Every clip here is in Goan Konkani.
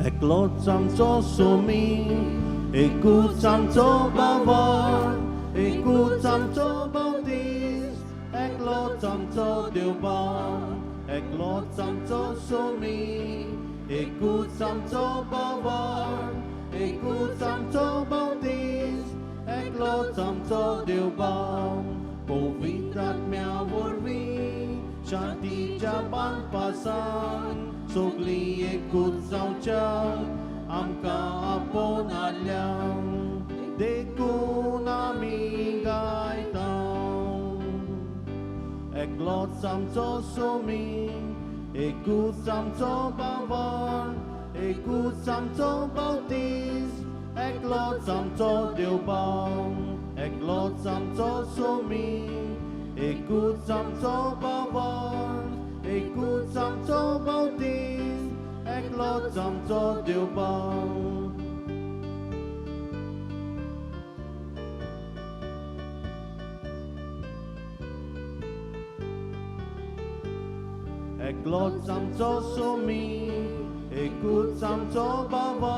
एकलोच आमचो सोमी, एकूच आमचो बाबा, एकूच आमचो बावतीस, एकलोच आमचो देवबाव, एकलोच आमचो सोमी, एकूच आमचो बाबा, एकूच आमचो बावतीस, एकलोच आमचो देवबाव. पवित्र आत्म्या वरवीं शांतीच्या बांदपासान सगळीं एकूच जावच्या आमकां आपोवन हाडल्या, देखून आमी गायता. एकलोच आमचो सोमी, एकूच आमचो बाबा, एकूच आमचो बावतीस, एकलोच आमचो देवबाव, एकलोच आमचो सोमी, एकूच आमचो बाबा, एकूच आमचो बावतीस, एकलोच आमचो देवबाव. एकलोच आमचो सोमी, एकूच आमचो बाबा,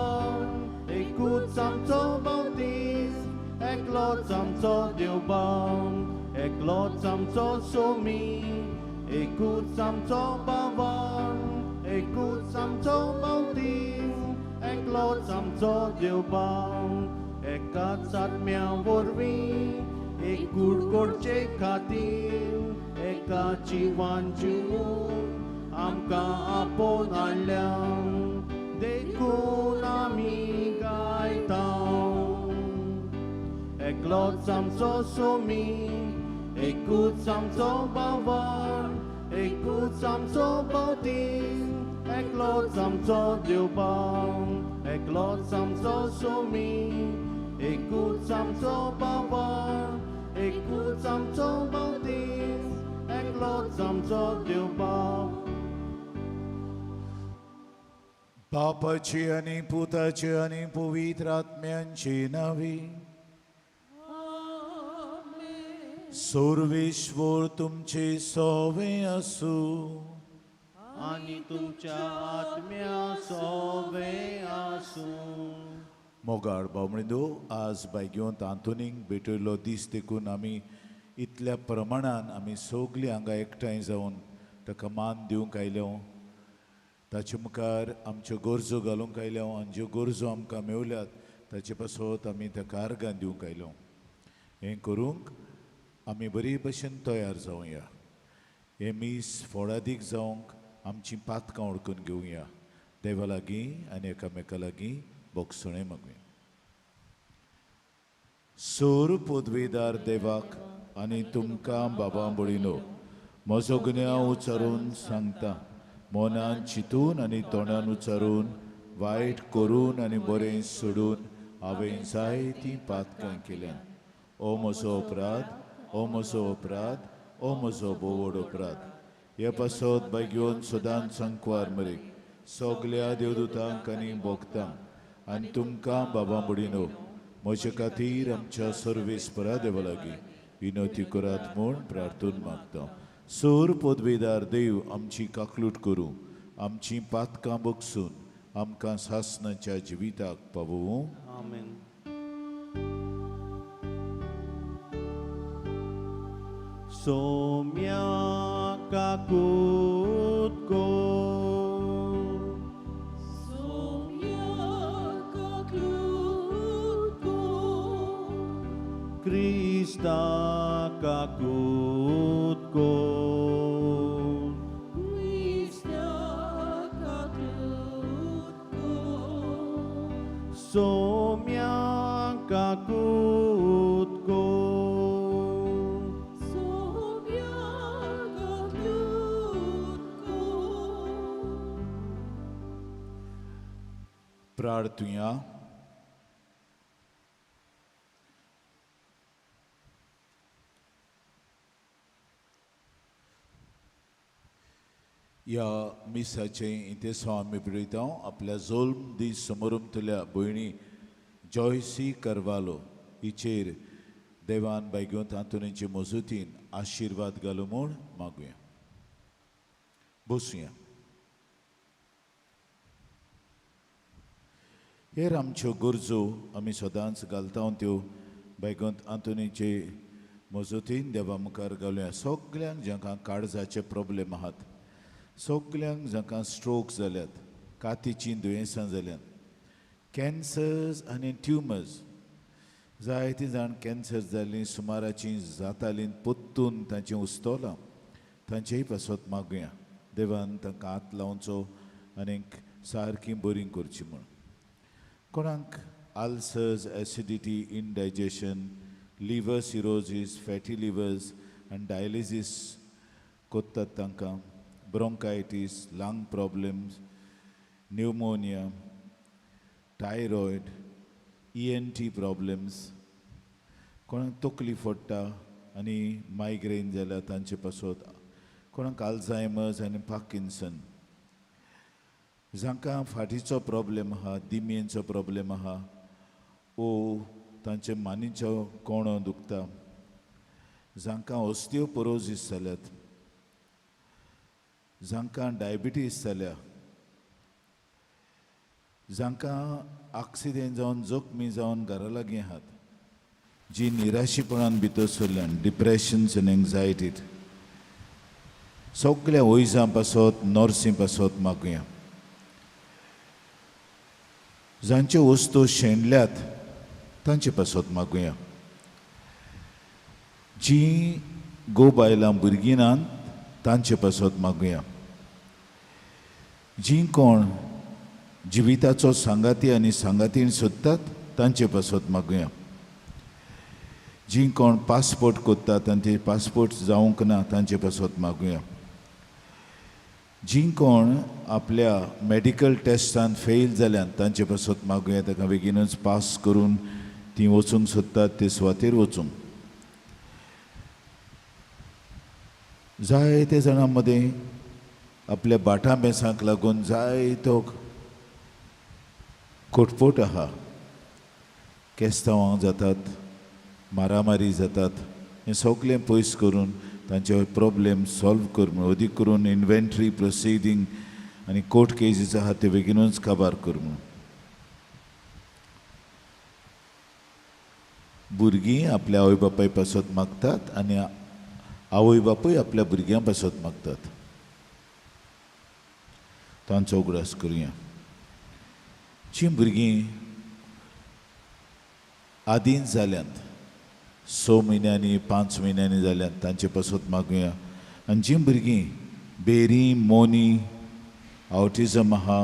एकूच आमचो बावतीस, एकलोच आमचो देवबाव, एकलोच आमचो सोमी, एकूच आमचो बाबा, एकूच आमचो बावतीस, एकलोच आमचो देवबाव. एकाच आत्म्या वरवीं एकूट करचे खातीर एका जिवान जिवून आमकां आपोवन हाडल्या, देखून आमी गायता. एकलोच आमचो सोमी, एकूच आमचो बाबा, एकूच आमचो बावतीस, एकलोच आमचो देवबाव, एकलोच आमचो सोमी, एकूच आमचो बाबा, एकूच आमचो बावतीस, एकलोच आमचो देवबाव. बापाची आनी पुताची आनी पवित्र आत्म्यांची नावी. सर्वेश्वर तुमचे सोवे आसूं. आनी तुमच्या आत्म्या सोवे आसूं. मोगाळ भावणींदो, आज बायगेवंत आंतोनीक भेटयल्लो दीस देखून आमी इतल्या प्रमाणान आमी सगलीं हांगा एकठांय जावन ताका मान दिवंक आयल्या, ताचे मुखार आमच्यो गरजो घालूंक आयल्या आनी ज्यो गरजो आमकां मेवल्यात ताचे पासत आमी ताका आर्गां दिवंक आयल्या. हें करूंक आमी बरी भशेन तयार जावया. हें मीस फोडादीक जावंक आमचीं पातकां ओळखून घेवया. देवा लागीं आनी एकामेका लागीं बोगसणें मागुया. सोर पदवेदार देवाक आनी तुमकां बाबा बळिनो म्हजो गुन्यांव उच्चारून सांगता, मनान चिंतून आनी तोंडान उच्चारून, वायट करून आनी बरें सोडून हांवें जायतीं पातकां केल्यात. ओ म्हजो अपराध, ओ म्हजो अपराध, ओ म्हजो बोवड अपराध. हे पासत बायगेवन सदांच संकवार मरे सगल्या देवदूतांक आनी भोगतांक आनी तुमकां बाबा बडिनो म्हजे खातीर आमच्या सर्वेस्परा देवा लागीं विनवती करात म्हूण प्रार्थून मागता. सोर पदवेदार देव आमची काकलूट करूं, आमचीं पातकां बगसून आमकां सासणाच्या जिविताक पावोवं. आमेन. सोम्या काकूत को, सोम्या काकूत को, क्रिस्ता काकूत को, क्रिस्ता काकूत को, सोम्या काकूत को, सोम्या काकूत को. प्रार्थुया. ह्या मिसाचें इतिहास आमी पळयता. आपल्या जोल्म दीस समोरमतल्या भयणी जॉयसी करवालो हिचेर देवान बायगेवंत आंतोनीचे मजुतीन आशिर्वाद घालू म्हूण मागुया. बसुया. हेर आमच्यो गरजो आमी सदांच घालता त्यो बायगोंत आंतोनीचे मजतीन देवा मुखार घालुया. सगल्यांक जांकां काळजाचे प्रॉब्लेम आहात, सगल्यांक जांकां स्ट्रोक जाल्यात, कातीचीं दुयेंसां जाल्यात, कॅन्सर्स आनी ट्युमर्स, जायतीं जाण कॅन्सर जालीं सुमाराचीं जातालीं पोत्तून तांचें उस्तोलां, तांचेय पासत मागुया. देवान तांकां हात लावचो आनीक सारकीं बरीं करचीं म्हूण. कोणाक ulcers, acidity, indigestion, liver cirrhosis, fatty livers आनी डायलिसीस कोत्तात तांकां, bronchitis, lung problems, pneumonia, thyroid, ENT problems, कोणाक तकली फोडटा आनी मायग्रेन जाल्यार तांचे पासत, कोणाक आल्झायमर्स आनी पार्किन्सन, जांकां फाटीचो प्रॉब्लेम आहा, दिमयेंचो प्रॉब्लेम आहा, ओ तांचे मानीचो कोणो दुखता, जांकां ऑस्टियोपोरोजीस जाल्यात, जांकां डायबिटीज जाल्या, जांकां आक्सिडेंट जावन जखमी जावन घरा लागीं आहात, जी निराशीपणान भितर सरल्यान, डिप्रेशन्स आनी एन्जायटीत, सगल्या वैजां पासत, नर्सीं पासत मागुया. जांच्यो वस्तू शेणल्यात तांचे पासत मागुया. जीं गो बायलां भुरगीं नात तांचे पासत मागुया. जीं कोण जिविताचो सांगाती आनी सांगातीण सोदतात तांचे पासत मागुया. जीं कोण पासपोर्ट कोत्तात तांचे पासपोर्ट जावंक ना तांचे पासत मागुया. जीं कोण आपल्या मेडिकल टेस्टान फेल जाल्यान तांचे पासत मागुया, ताका बेगीनूच पास करून तीं वचूंक सोदतात ते सुवातेर वचूंक. जायते जाणां मदें आपल्या बाटां बेसांक लागून जायतो कोटपोट आहा, केस्तांवां जातात, मारामारी जातात, हें सगलें पयस करून तांचे प्रॉब्लेम सॉल्व कर म्हूण, अदीक करून इन्व्हेंट्री प्रोसिडींग आनी कोर्ट केसीस आहा त्यो बेगीनूच काबार कर म्हूण. भुरगीं आपल्या आवय बापाय पासत मागतात आनी आवय बापूय आपल्या भुरग्यां पासत मागतात, तांचो उगडास करुया. जीं भुरगीं आदींच जाल्यांत, 6 म्हयन्यांनी 5 म्हयन्यांनी जाल्यांत तांचे पासत मागुया. आनी जीं भुरगीं बेरी, मोनी, आवटिजम आहा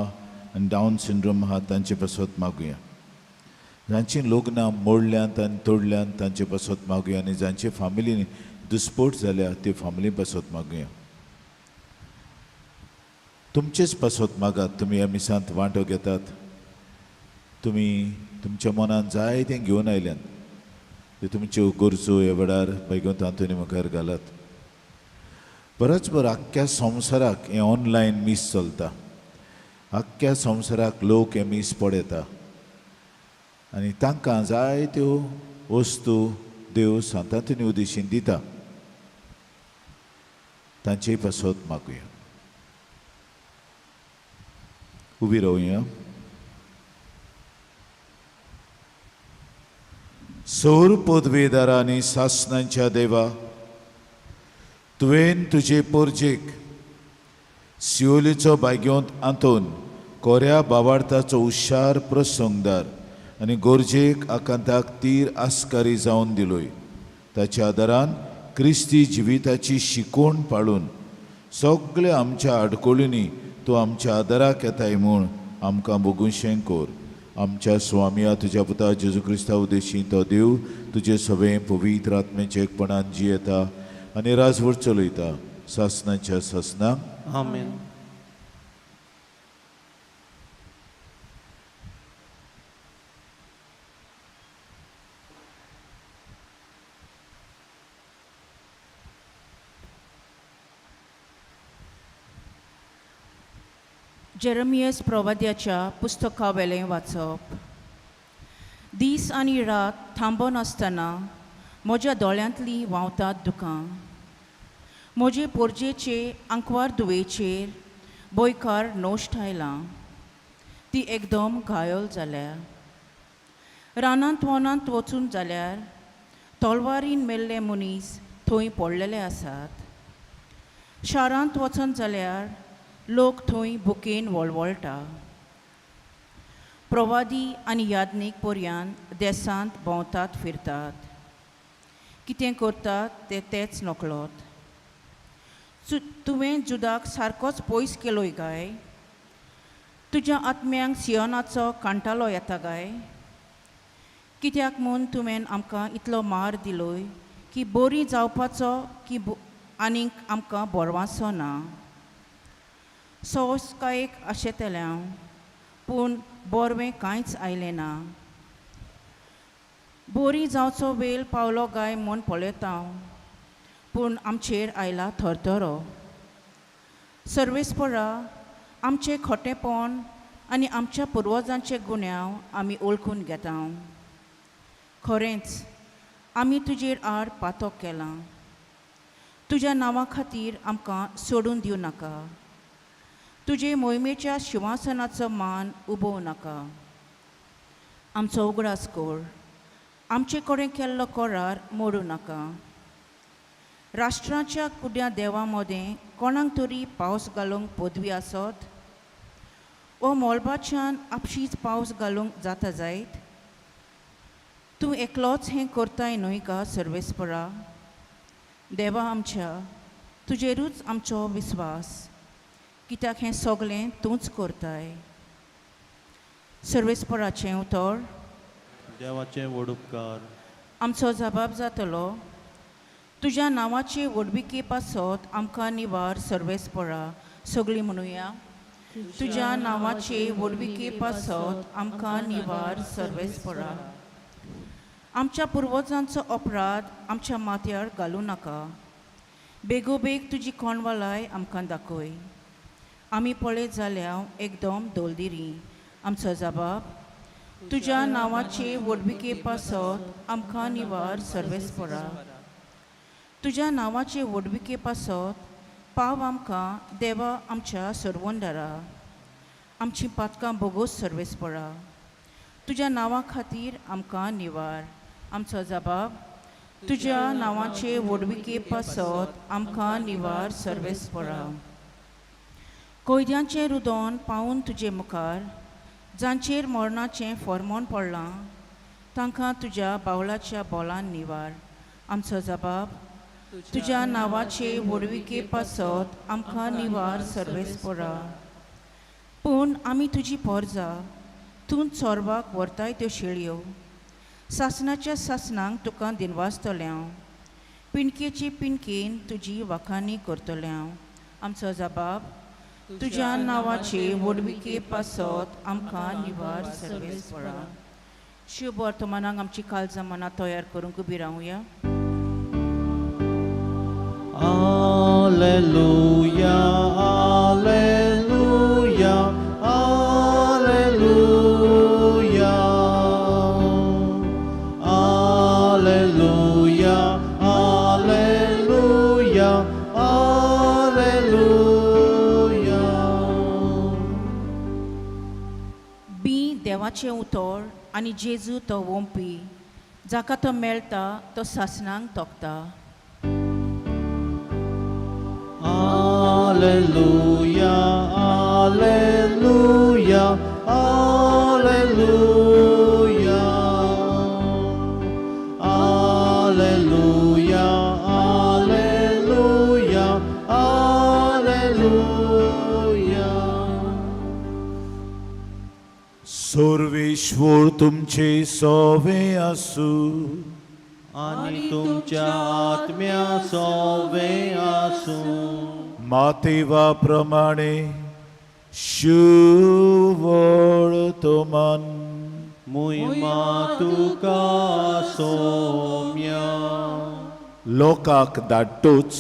आनी डावन सिंड्रोम आहा तांचे पासत मागुया. जांचीं लग्नां मोडल्यांत आनी तोडल्यांत तांचे पासत मागुया आनी जांचे फामिलीन दुस्पोट जाल्या ते फामिली पासत मागुया. तुमचेच पासत मागात, तुमी ह्या मिसांत वांटो घेतात, तुमी तुमच्या मनान जाय तें घेवन आयल्यात, ते तुमच्यो गरजो ह्या वेळार बैगोंत आंतोनी मुखार घालात. बरोच बर आख्ख्या संवसाराक हें ऑनलायन मीस चलता, आख्ख्या संवसाराक लोक हें मीस पळयता आनी तांकां जायत्यो वस्तू देव सांतांतोनी उदेशीन दिता, तांचेय पासत मागुया. उबी रावया. सौर पदवेदारांनी सासणांच्या देवा, तुवें तुजे पोरजेक सियोलीचो बाग्योंत आंतोन कोऱ्या बावार्थाचो हुशार प्रसंगदार आनी गरजेक आकांताक तीर आस्कारी जावन दिलोय. ताच्या आदारान क्रिस्ती जिविताची शिकवण पाळून सगळ्या आमच्या आडकोळींनी तूं आमच्या आदाराक येताय म्हूण आमकां भोगुशें कोर. आमच्या स्वामया तुज्या पुता जेजू क्रिस्ता उदेशी तो देव तुजे सगळें पवित्र आत्म्याचे एकपणान जियेता आनी राजवट चलयता सासणाच्या सासणाक. आमेन. जेरमियस प्रवाद्याच्या पुस्तकावेलें वाचप. दीस आनी रात थांबनासतना म्हज्या दोळ्यांतलीं व्हांवतात दुकां, म्हजे पोरजेचे आंकवार दुवेचेर बोयकार नोश्ट आयलां, ती एकदम घायल जाल्या. रानांत वनांत वचून जाल्यार तलवारीन मेल्ले मनीस थंय पडलेले आसात. शारांत वचून जाल्यार लोक थंय भुकेन वळवळटा. प्रवादी आनी याज्ञीक पर्यान देसांत भोंवतात फिरतात. कितें करतात ते तेच नकळत. तुवें जुदाक सारकोच पयस केलोय काय? तुज्या आत्म्यांक सियोनाचो कांटालो येता काय? कित्याक म्हूण तुवें आमकां इतलो मार दिलोय की बरी जावपाचो की आनीक आमकां बोरवाचो ना? सोंसकायेक आशेतलें हांव, पूण बोरवें कांयच आयलें ना. बोरी जावचो वेळ पावलो काय म्हूण पळयता हांव, पूण आमचेर आयला थरथरो. सर्वेस्परा, आमचें खोटेपण आनी आमच्या पुर्वजांचे गुन्यांव आमी वळखून घेता. खरेंच आमी तुजेर आड पातक केलां. तुज्या नांवा खातीर आमकां सोडून दिवं नाका. तुजे मोहिमेच्या शिंवासनाचो मान उबोवं नाका. आमचो उगडास कर. आमचे कडेन केल्लो करार मोडूं नाका. राष्ट्राच्या कुड्या देवां मदें कोणाक तरी पावस घालूंक पदवी आसत? ओ मोलबाच्यान आपशींच पावस घालूंक जाता जायत? तूं एकलोच हें करताय न्हय गा सर्वेस्परा? देवा आमच्या, तुजेरूच आमचो विस्वास, कित्याक हें सगळें तूंच करताय. सर्वेस्पराचें उतर. देवाचे व्हड उपकार. आमचो जबाब जातलो. तुज्या नांवाचे व्हडविके पासत आमकां निवार सर्वेस्परा. सगळीं म्हणुया. तुज्या नांवाचे व्हडविके पासत आमकां निवार सर्वेस्परा. आमच्या पुर्वजांचो अपराध आमच्या माथ्यार घालूं नाका. बेगोबेग तुजी कोणवालाय आमकां दाखय. आमी पळयत जाल्यार एकदम दोलदिरी. आमचो जबाब. तुज्या नांवाचे व्हडविके पासत आमकां निवार सर्वेस्परा. तुज्या नांवाचे व्हडविके पासत पाव आमकां देवा आमच्या सर्वंदरा. आमचीं पातकां बोगोस सर्वेस्परा. तुज्या नांवा खातीर आमकां निवार. आमचो जबाब. तुज्या नांवाचे व्हडविके पासत आमकां निवार सर्वेस्परा. कैद्यांचें रुदोन पावून तुजे मुखार, जांचेर मरणाचें फॉर्मोन पडलां तांकां तुज्या बावलाच्या बोलान निवार. आमचो जबाब. तुज्या नांवाचे व्हडविके पासत आमकां निवार सर्वेस्परा. पूण आमी तुजी पोरजा, तूं चोरवाक व्हरताय त्यो शेळयो. सासणाच्या सासणांक तुका दिनवासतलें हांव. पिणकेची पिणकेन तुजी वाखाणी करतलें हांव. आमचो जबाब. तुज्या नांवाचे व्हडविके पासत आमकां निवार सर्वेस्परा. शुभ वर्तमानाक आमची काळजां मनां तयार करूंक उबी रावया. Alleluia, Alleluia, Alleluia. Alleluia, Alleluia, Alleluia. बी देवाचें उतर आनी जेजू तो वोंपी. जाका तो मेळटा तो सासणांक तोखता. Alleluia, Alleluia, Alleluia. Alleluia, Alleluia, Alleluia. Sarveshwar तुमचे सोवे आसूं. आनी तुमच्या आत्म्या सोवे आसूं. मातेवा प्रमाणे शुवळ तोमान. मोहिमा तुका सोम्या. लोकांक धाडटूच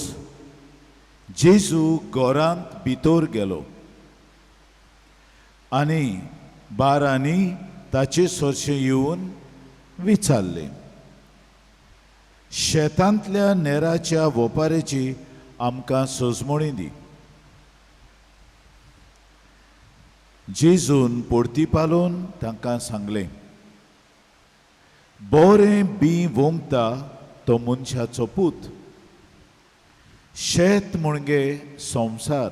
जेजू घरांत भितर गेलो आनी बारांनी ताचे सरशें येवन विचारलें, शेतांतल्या नेराच्या वोपारेची आमकां सजमणी दी. जेजून परतीपालून तांकां सांगलें, बरें बी वोमता तो मनशाचो पूत. शेत म्हणजे संवसार.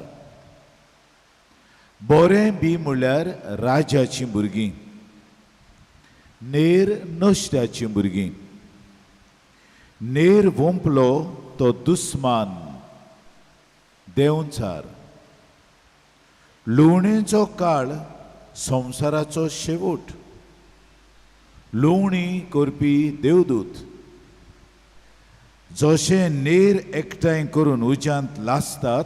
बरें बी म्हणल्यार राजाचीं भुरगीं, नेर नश्ट्याचीं भुरगीं. नेर वोंपलो तो दुस्मान देंवचार. लुवणेचो काळ संवसाराचो शेवट. लुवणी करपी देवदूत. जशें नेर एकठांय करून उज्यांत लासतात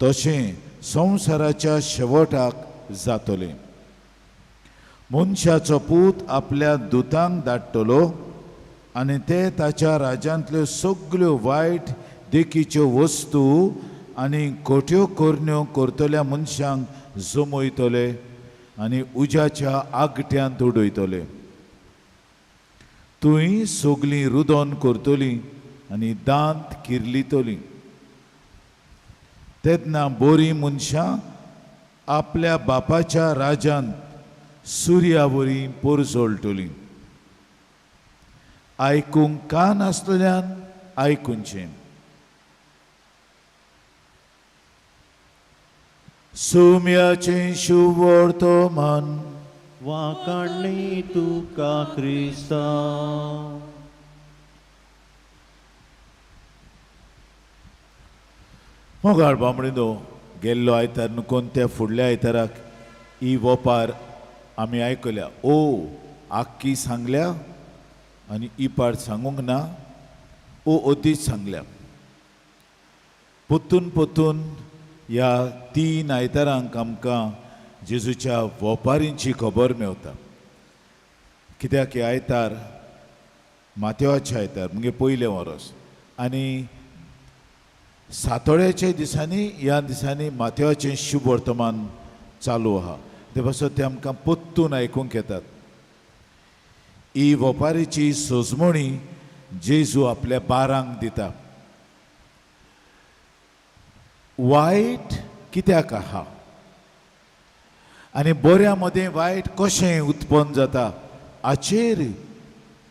तशें संवसाराच्या शेवटाक जातलें. मनशाचो पूत आपल्या दुतांक धाडटलो आनी ते ताच्या राज्यांतल्यो सगल्यो वायट देखीच्यो वस्तू आनी खोट्यो करण्यो करतल्या मनशांक जमयतले आनी उज्याच्या आगट्यांत उडयतले. थंय सगलीं रुदन करतलीं आनी दांत किर्लितलीं. तेन्ना बोरीं मनशां आपल्या बापाच्या राज्यांत सुर्या वरी पोरजोळटलीं. आयकूंक कान आसलेल्यान आयकुचें. सुम्याचें शुवर्तमान. वाकाणी तुका क्रिस्तांव. मोगाळ बामणिनो, गेल्लो आयतार न्हू कोण त्या फुडल्या आयताराक ही वोपार आमी आयकल्या. ओ आक्की सांगल्या आनी ही पार्ट सांगूंक ना, ओ ओदीच सांगल्या. पोतून पोतून ह्या तीन आयतारांक आमकां जेजूच्या वोपारींची खबर मेवता. कित्याक हे आयतार माथेवाचे आयतार म्हणजे पयलें वरोस आनी सातोळ्याच्या दिसांनी ह्या दिसांनी माथेवाचें शुभ वर्तमान चालू आहा. ते पासत ते आमकां पोत्तून आयकूंक येतात. ही वपारीची सोजमणी जेजू आपल्या बारांक दिता. वायट कित्याक आहा आनी बऱ्या मदें वायट कशें उत्पन्न जाता हाचेर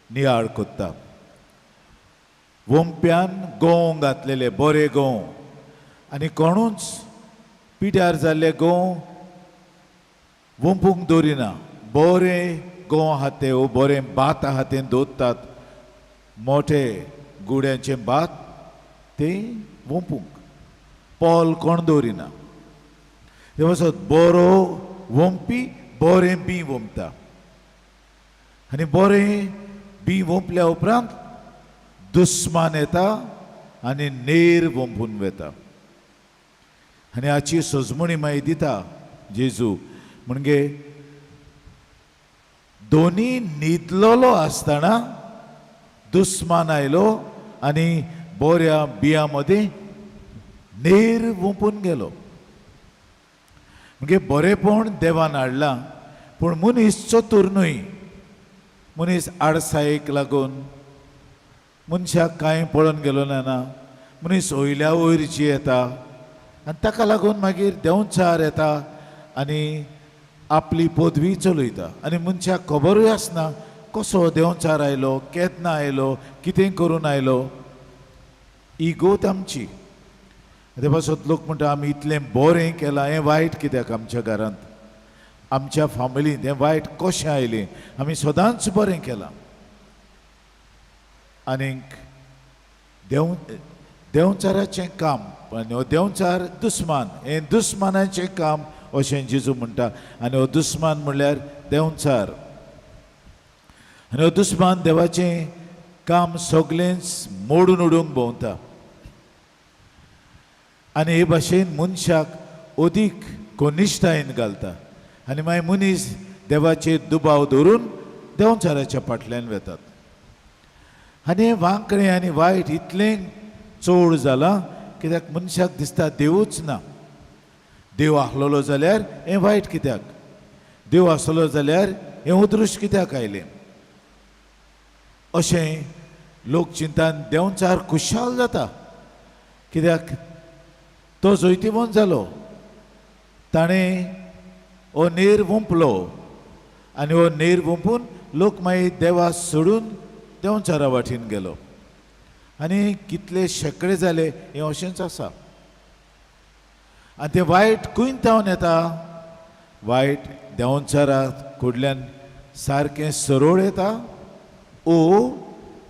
नियाळ कोत्ता. वोंप्यान गंव घातलेले बरे गंव आनी कोणूच पिड्यार जाल्ले गंव वोंपूंक दवरिना. बरे गंव आहा ते वो बरें भात आहा तें दवरतात, मोठे गुड्यांचें भात तें वोंपूंक पोल कोण दवरिना. ते पासत बरो वोंपी बरें बी वोंपता आनी बरें बी वोंपल्या उपरांत दुस्मान येता आनी नेर वोंपून वता. आनी हाची सजमणी मागीर दिता जेजू. म्हणजे दोनी न्हिदलेलो आसतना दुस्मान आयलो आनी बऱ्या बियां मदीं नेर वोंपून गेलो. म्हणजे बरेंपण देवान हाडलां पूण मनीस चतूर न्हय. मनीस आडसायेक लागून मनशाक कांय पळोवन गेलो ना. मनीस वयल्या वयर जियेता आनी ताका लागून मागीर देंवचार येता आनी आपली पदवी चलयता आनी मनशाक खबरूय आसना कसो देंवचार आयलो, केन्ना आयलो, कितें करून आयलो. ही गोत आमची. ते पासत लोक म्हणटा आमी इतलें बरें केलां, हें वायट कित्याक आमच्या घरांत, आमच्या फामिलींत हें वायट कशें आयलें, आमी सदांच बरें केलां. आनीक देंवचाराचें काम आनी हो देंवचार दुस्मान, हें दुस्मानाचें काम अशें जेजू म्हणटा. आनी हो दुस्मान म्हणल्यार देंवचार. आनी हो दुस्मान देवाचें काम सगळेंच मोडून उडोवंक भोंवता. आनी हे भाशेन मनशाक अदीक कनिश्ठायेन घालता आनी मागीर मनीस देवाचेर दुबाव धरून देंवचाराच्या फाटल्यान वेतात. आनी हें वांकडें आनी वायट इतलें चड जालां कित्याक मनशाक दिसता देवूच ना. देव आसलेलो जाल्यार हें वायट कित्याक, देव आसलो जाल्यार हें अदृश्ट कित्याक आयलें अशें लोक चिंतान देंवचार खुशाल जाता. कित्याक तो जैतिवंत जालो, ताणें हो नेर वुंपलो आनी हो नेर वुंपून लोक मागीर देवा सोडून देंवचारा वाटेन गेलो आनी कितले शेंकडे जाले हें अशेंच आसा. आनी तें वायट खंय थावन येता? वायट देंवचारा कडल्यान सारकें सरळ येता ओ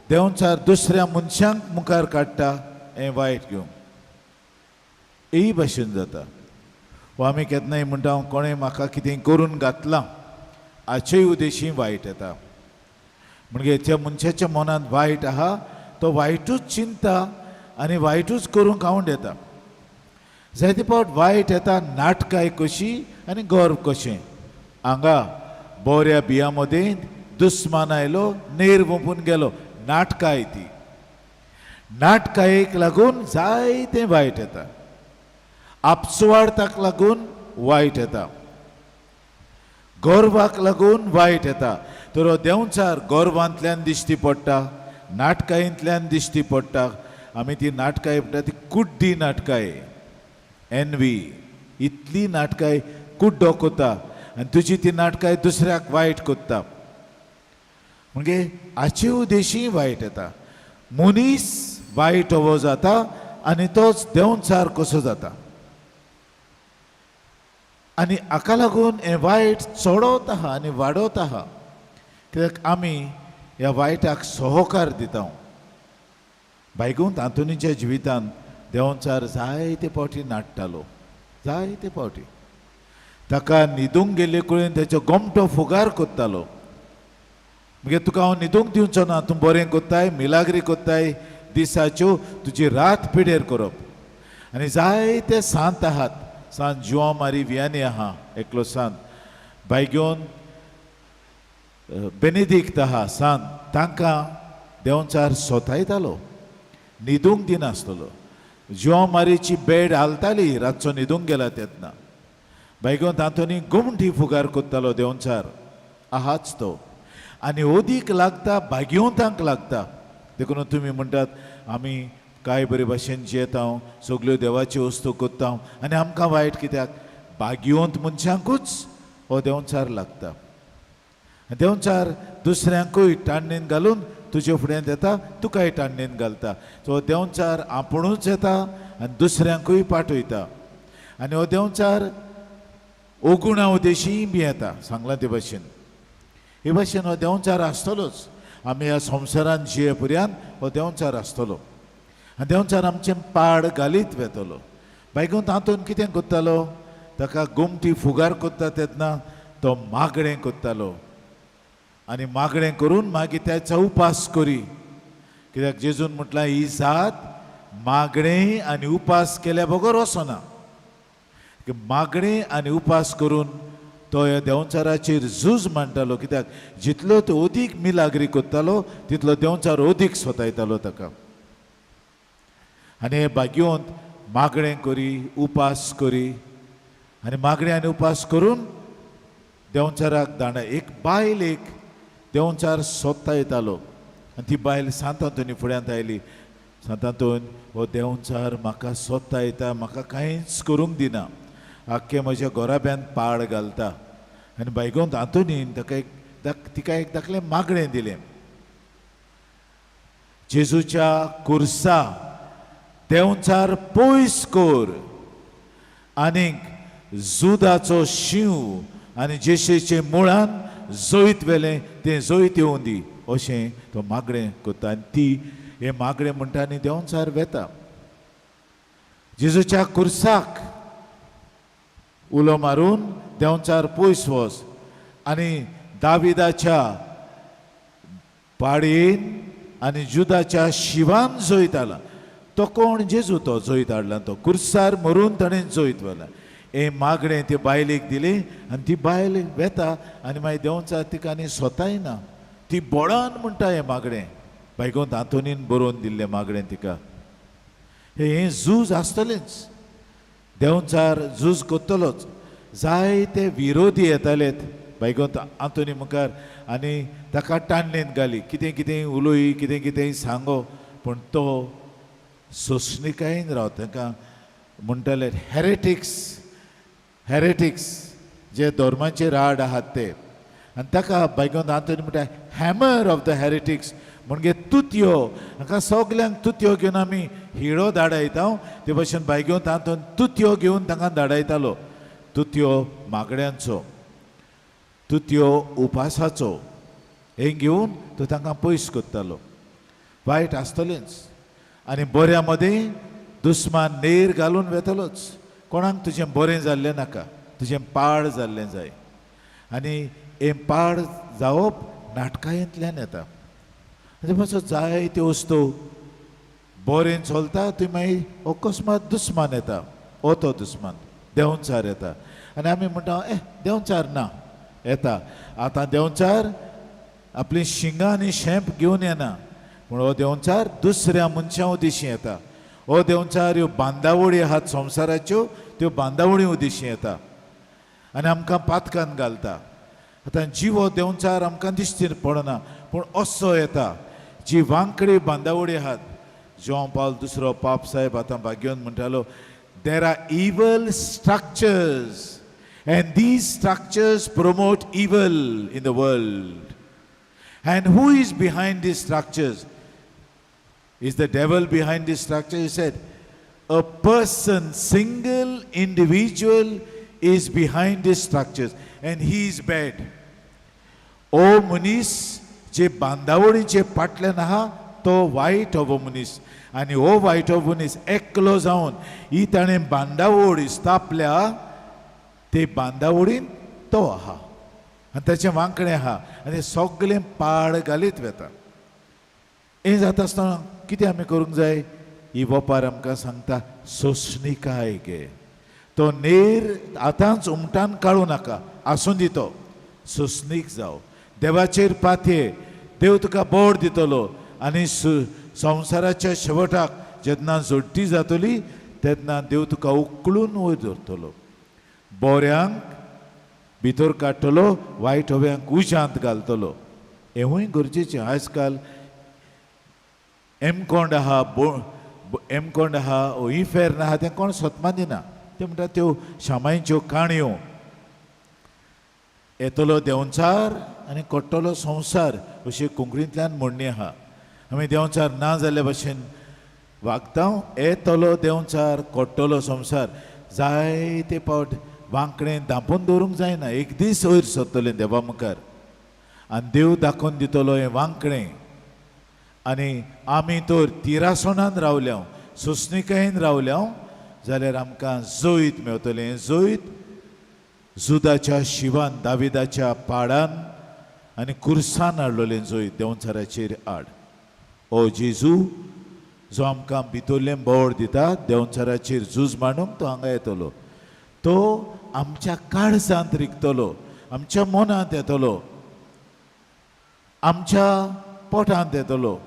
देंवचार दुसऱ्या मनशांक मुखार काडटा हें वायट घेवन हेय भाशेन जाता. वो आमी केन्नाय म्हणटा कोणें म्हाका कितें करून घातलां, हाचेय उद्देशी वायट येता. म्हणजे त्या मनशाच्या मनांत वायट आहा तो वायटूच चिंता आनी वायटूच करूंक आवड येता. जायते फावट वायट येता नाटकाय कशी आनी गर्व कशें. हांगा बऱ्या बियां मदें दुस्मान आयलो, नेर वोंपून गेलो, नाटकाय ती. नाटकायेक लागून जायतें वायट येता, आपसुवार्थाक लागून वायट येता, गर्वाक लागून वायट येता. तर हो देंवचार गर्वांतल्यान दिश्टी पडटा, नाटकायेंतल्यान दिश्टी पडटा. आमी ती नाटकाय म्हणटा ती कुड्डी नाटकाय, एनवी, इतली नाटकाय कुड्डो कोता आनी तुजी ती नाटकाय दुसऱ्याक वायट कोत्ता. म्हणजे हाचे उद्देशी वायट येता. मनीस वायट हो जाता आनी तोच देंवचार कसो जाता आनी हाका लागून हें वायट चडत आहा आनी वाडत आहा. कित्याक आमी ह्या वायटाक सहकार दिता. बायगून आंतोनीच्या जिवितान देंवचार जायते फावटी नाडटालो, जायते फावटी ताका न्हिदूंक गेल्ले कडेन तेचो गोमटो फुगार कोत्तालो. मागीर तुका हांव न्हिदूंक दिवचो ना, तूं बरें कोत्ताय, मिलाग्री कोत्ताय, दिसाच्यो तुजी रात पिडेर करप. आनी जायते सांत आहात, सांत जुआंव मारी वियानी आहा एकलो सांत, बायगेवन बेनेदिक्त आहा सांत, तांकां देंवचार सोतायतालो, न्हिदूंक दिनासतलो. जुआंव मारीची बेड हालताली रातचो न्हिदूंक गेला तेन्ना. बायगोन तातूंनी गोमटी फुगार कोत्तालो देंवचार आहाच तो. आनी ओदीक लागता भाग्यवंतांक लागता. देखून तुमी म्हणटात आमी काय बरे भाशेन जियेता, सगल्यो देवाच्यो वस्तू कोत्ता आनी आमकां वायट कित्याक? भाग्यवंत मनशांकूच हो देंवचार लागता. देंवचार दुसऱ्यांकूय टाणणेन घालून तुजे फुड्यांत येता, तुकाय टाणणेन घालता. सो देंवचार आपुणूच येता आनी दुसऱ्यांकूय पाठयता. आनी हो देंवचार ओगुणा उद्देशीय बी येता, सांगलां ते भाशेन. हे भाशेन हो देंवचार आसतलोच. आमी ह्या संवसारान जिये पर्यंत हो देंवचार आसतलो आनी देंवचार आमचें पाड घालीत वेतलो. बायगून तातूंत कितें कोत्तालो? ताका गोमटी फुगार कोत्ता तेन्ना तो मागणें कोत्तालो आनी मागणें करून मागीर त्याचो उपास करी. कित्याक जेजून म्हटलां ही जात मागणें आनी उपास केल्या बगर वचना. मागणें आनी उपास करून तो ह्या देंवचाराचेर झूज मांडटालो. कित्याक जितलो तो अदीक मिलाग्री कोत्तालो तितलो देंवचार अदीक सोतायतालो ताका. आनी हे भाग्यवंत मागणें करी, उपास करी आनी मागणें आनी उपास करून देंवचाराक दांडा. एक बायल एक देंवचार सोदता येतालो आनी ती बायल सांत आंतोनी फुड्यांत आयली. सांत आंतोन, हो देंवचार म्हाका सोदता येता, म्हाका कांयच करूंक दिना, आख्खे म्हज्या गोराब्यान पाड घालता. आनी बायगोंत आंतोनीन ताका एक तिका एक धाकलें मागणें दिलें, जेजूच्या कुर्सा देंवचार पयस कर आनीक जुदाचो शींव आनी जेशेचे मुळान जैत वेलें तें जैत येवं दी, अशें तो मागणें करता. आनी ती हें मागणें म्हणटा आनी देंवचार वेता जेजूच्या कुर्साक उलो मारून देंवचार पयस वच आनी दाविदाच्या पाडयेन आनी जुदाच्या शिवान जैत आला. तो कोण? जेजू तो जैत हाडला, तो कुर्सार मरून ताणें जैत व्हेला. हें मागणें ते बायलेक दिलें आनी ती बायल वेता आनी मागीर देंवचार तिका आनी सोतायना. ती बोळान म्हणटा हें मागणें, बायगोंत आंतोनीन बरोवन दिल्लें मागणें तिका. हें झूज आसतलेंच, देंवचार झूज कोत्तलोच. जायते विरोधी येतालेत बायगोंत आंतोनी मुखार आनी ताका टाणणेन घाली, कितें कितें उलोय, कितें कितें सांगो, पूण तो सोंसणिकायेन रावता. तांकां म्हणटाले हेरेटिक्स, हेरेटिक्स जे धर्माचेर आड आहात ते. आनी ताका बायगोन आंतोनी म्हणटा हॅमर ऑफ the हॅरिटिक्स, म्हणजे तुतयो. हांकां सगल्यांक तुतयो घेवन आमी हिळो धाडायता, ते भशेन बायगोन आंतोन तुतयो घेवन तांकां धाडायतालो. तुतयो मागण्यांचो, तुतयो उपासाचो, हें घेवन तो तांकां पयस करतालो. वायट आसतलेंच आनी बऱ्या मदीं दुस्मान नेर घालून वेतलोच. कोणाक तुजें बरें जाल्लें नाका, तुजें पाड जाल्लें जाय. आनी हें पाड जावप नाटकायेंतल्यान येता. आनी मातसो जायत्यो वस्तू बरें चलता थंय मागीर अकस्मात दुस्मान येता, हो तो दुस्मान देंवचार येता. आनी आमी म्हणटा ए देंवचार ना येता. आतां देंवचार आपली शिंगां आनी शेंप घेवन येना, पूण हो देंवचार दुसऱ्या मनशां उदेशी येता. हो देंवचार ह्यो बांदावळी आहात संवसाराच्यो, त्यो बांदावळी उदेशी येता आनी आमकां पातकान घालता. आतां जिवो देंवचार आमकां दिश्टीर पडना, पूण असो येता. जी वांकडी बांदावळी आहात, जॉन पावल दुसरो पाप साहेब आतां भाग्योन म्हणटालो, there are evil structures and these structures promote evil in the world. And who is behind these structures? Is the devil behind this structure? He said, a person, single individual is behind these structures and he is bad. ओ मनीस जे बांदावळीचे फाटल्यान आहा तो वायट हो मनीस. आनी हो वायट हो मनीस एकलो जावन ही ताणें बांदावळ स्थापल्या, ते बांदावळीन तो आहा आनी ताचें वांकडें आहा आनी सगळें पाड घालीत वेता. हें जाता आसतना कितें आमी करूंक जाय? ही वपार आमकां सांगता सोंसणिकाय घे. तो नेर आतांच उमटान काडूं नाका, आसूं दी तो, सोंसणीक जाव, देवाचेर पातये, देव तुका बोड दितलो. आनी संवसाराच्या शेवटाक जेन्ना जोडटी जातली तेन्ना देव तुका उकळून वयर धरतलो, बोऱ्यांक भितर काडटलो, वायट हव्यांक उज्यांत घालतलो. हेंवूय गरजेचें. आयज काल एमकोंड आहा, एमकोंड आहा, इफेर्न आहा, तें कोण सतमा दिना. ते म्हणटा त्यो शामांच्यो काणयो. येतलो देंवचार आनी कोट्टलो संवसार अशी कोंकणींतल्यान म्हणणी आहा. आमी देंवचार ना जाल्ले भशेन वागता, येतलो देंवचार कोट्टलो संवसार. जायते पावट वांकडें धांपून दवरूंक जायना, एक दीस वयर सरतलें देवा मुखार आनी देव दाखोवन दितलो हें वांकडें. आनी आमी तर तिरासणान रावल्या, सोंसणिकायेन रावल्या जाल्यार आमकां जैत मेवतलें. जैत जुदाच्या शिवान, दाविदाच्या पाडान आनी कुर्सान हाडलेलें जैत देंवचाराचेर आड. ओ जेजू जो आमकां भितरलें बोड दिता, देंवचाराचेर झूज मांडूंक तो हांगा येतलो. तो आमच्या काळजांत रिगतलो, आमच्या मनांत येतलो, आमच्या पोटांत येतलो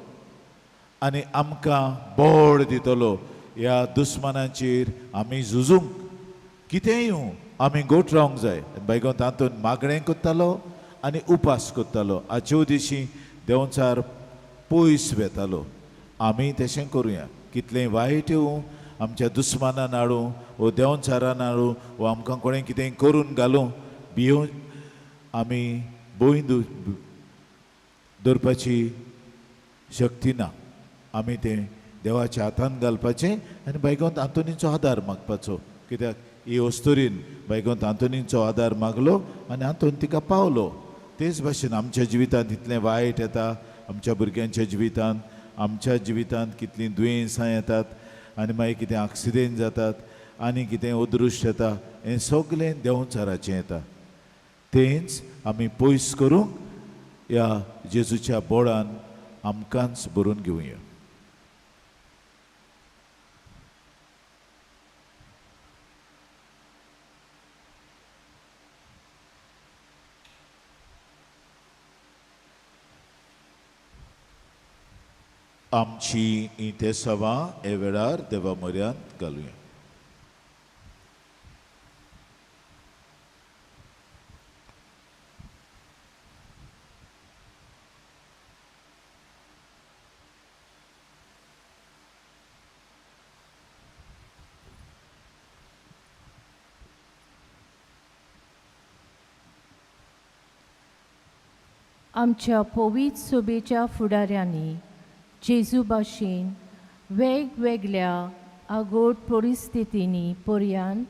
आनी आमकां बोड दितलो. ह्या दुस्मानाचेर आमी झुजूंक कितेंय येवं आमी गोट रावंक जाय. बायगोन तातूंत मागणें करतालो आनी उपास करतालो. हाच्यो दिशी देंवचार पयस वेतालो. आमी तशें करुया. कितलें वायट येवं, आमच्या दुस्मानान हाडूं वो देंवचारान हाडूं वो आमकां कोणें कितें करून घालूं, भियोवन आमी भंय दवरपाची शक्ती ना. आमी तें देवाच्या हातान घालपाचें आनी बायगोंत आंतोनीचो आदार मागपाचो. कित्याक ही अस्तुरीन बायगोंत आंतोनीचो आदार मागलो आनी आंतोन तिका पावलो. तेच भाशेन आमच्या जिवितांत इतलें वायट येता, आमच्या भुरग्यांच्या जिवितांत, आमच्या जिवितांत कितलीं दुयेंसां येतात आनी मागीर कितें आक्सिडेंट जातात आनी कितें अदृश्ट येता, हें सगळें देंवचाराचें येता. तेंच आमी पयस करूंक ह्या जेजूच्या बोडान आमकांच भरून घेवया. आमची इंतेसांवां हे वेळार देवा म्हऱ्यांत घालुया. आमच्या पवित्र सोबेच्या फुडाऱ्यांनी जेजू भाशेन वेगवेगळ्या आगोट परिस्थितींनी पर्यान